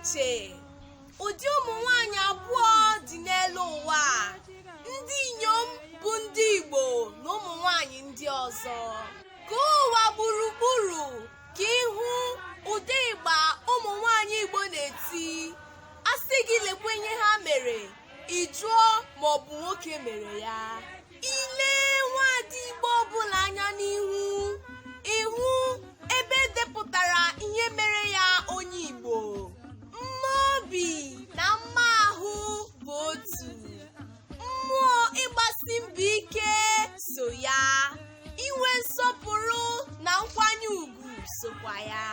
iche. Ụdị ụmụ nwanyị abụọ dị n'elu ụwa a, ndị inyom bụ ndị Igbo na ụmụ nwanyị ndị ọzọ. Ka ụwa gburugburu ka ịhụ ụdị ịgba ụmụ nwanyị Igbo na-eti. A sị gị lekwa ihe ha mere, ị jụọ ma ọ bụ nwoke mere ya. I lee nwaada Igbo ọbụla anya n'ihu, ị hụ ebe edepụtara ihe mere ya onye Igbo. Mma obi na mma ahụ bụ otu. Mmụọ ịgbasi mbọ ike so ya. Inwe nsọpụrụ na nkwanye ùgwù sokwa ya.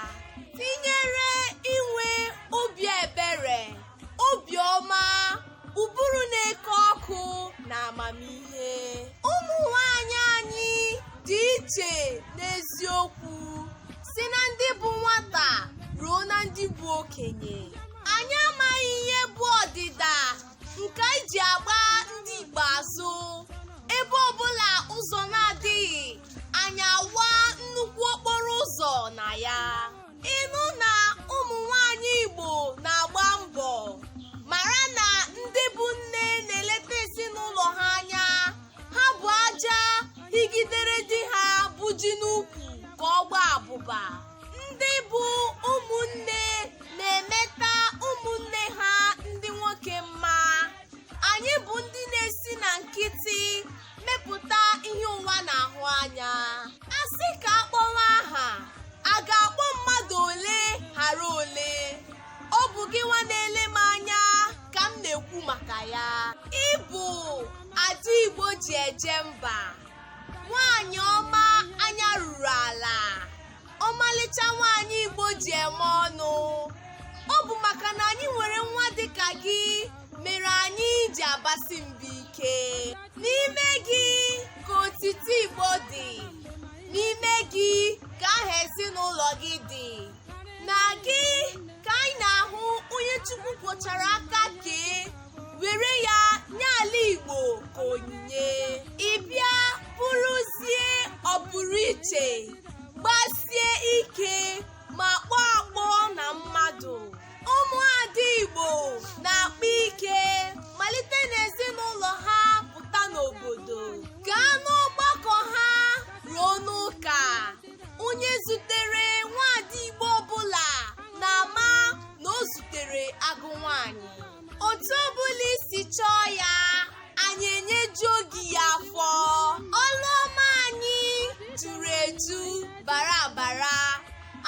Tinyere inwe obi ebere, obi ọma, ụbụrụ na-eke ọkụ na amamihe. Ụmụ nwanyị anyị dị iche n'eziokwu, si na ndị bụ nwata ruo na ndị bụ okenye. Anyị amaghị ihe bụ ọdịda nke anyị ji agba ndị Igbo azụ. Ebe ọbụla ụzọ na-adịghị, anyị awa nnukwu okporo ụzọ na ya. Ịnụ na ụmụ nwanyị Igbo na-agba mbọ, mara na ndị bụ nne na-eleta ezinụlọ ha anya. Ha bụ aja higidere di ha bụ ji n'ukwu ka ọ gbaa abụba. Ndị bụ ụmụnne na-emeta ụmụnne ha ndị nwoke mma. Anyị bụ ndị na-esi na nkịtị mepụta ihe ụwa na-ahụ anya. A sị ka a kpọwa aha, a ga-akpọ mmadụ ole ghara ole. Ọ bụ gị nwa na-ele m anya ka m na-ekwu maka ya. Ị bụ ada Igbo ji eje mba, nwaanyị ọma anya ruru ala, ọmalịcha nwaanyị Igbo ji eme ọnụ. Ọ bụ maka na anyị nwere nwa dịka gị mere anyị ji agbasi mbọ ike. N'ime gị ka otiti Igbo dị, n'ime gị ka aha ezinụlọ gị dị, na gị ka anyị na-ahụ onye Chukwu kwọchara aka kee were ya nye ala Igbo ka onyinye. Ị bịa bụrụzie ọpụrụ iche, gbasie ike ma kpọọ akpọ na mmadụ. Ụmụada Igbo na-akpa ike malite n'ezinụlọ ha pụta n'obodo, gaa n'ọgbakọ ha ruo n'ụka. Onye zutere nwaada Igbo ọbụla na-ama na o zutere agụ nwaanyị. Otu ọbụla i si chọọ ya, anyị enyejuo gị ya afọ. Ọlụ ọma anyị juru eju bara abara.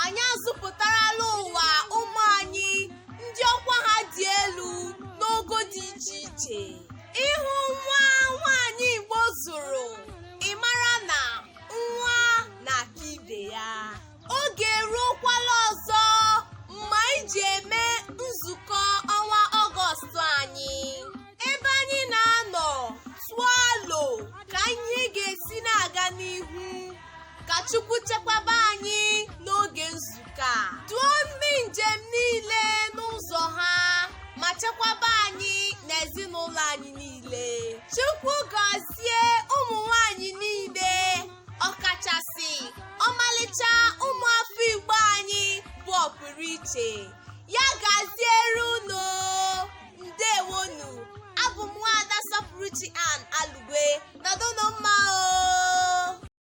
Anyị azụpụtarala ụwa ụmụ anyị ndị ọkwa ha dị elu n'ogo dị iche iche. Ịhụ nwa nwaanyị Igbo zụrụ, ị mara na nwa na-aka ibe ya. Oge eruokwala ọzọ mgbe anyị ji eme nzukọ ọnwa Ọgọst anyị, ebe anyị na-anọ tụọ alo ka ihe ga-esi na-aga n'ihu. Ka Chukwu chekwaba anyị n'oge nzukọ a. Duo ndị njem niile n'ụzọ ha ma chekwaba anyị na ezinụlọ anyị niile. Chukwu gọzie ụmụ nwanyị niile, ọkachasị ọmalịcha ụmụafọ Igbo anyị bụ ọpụrụ iche.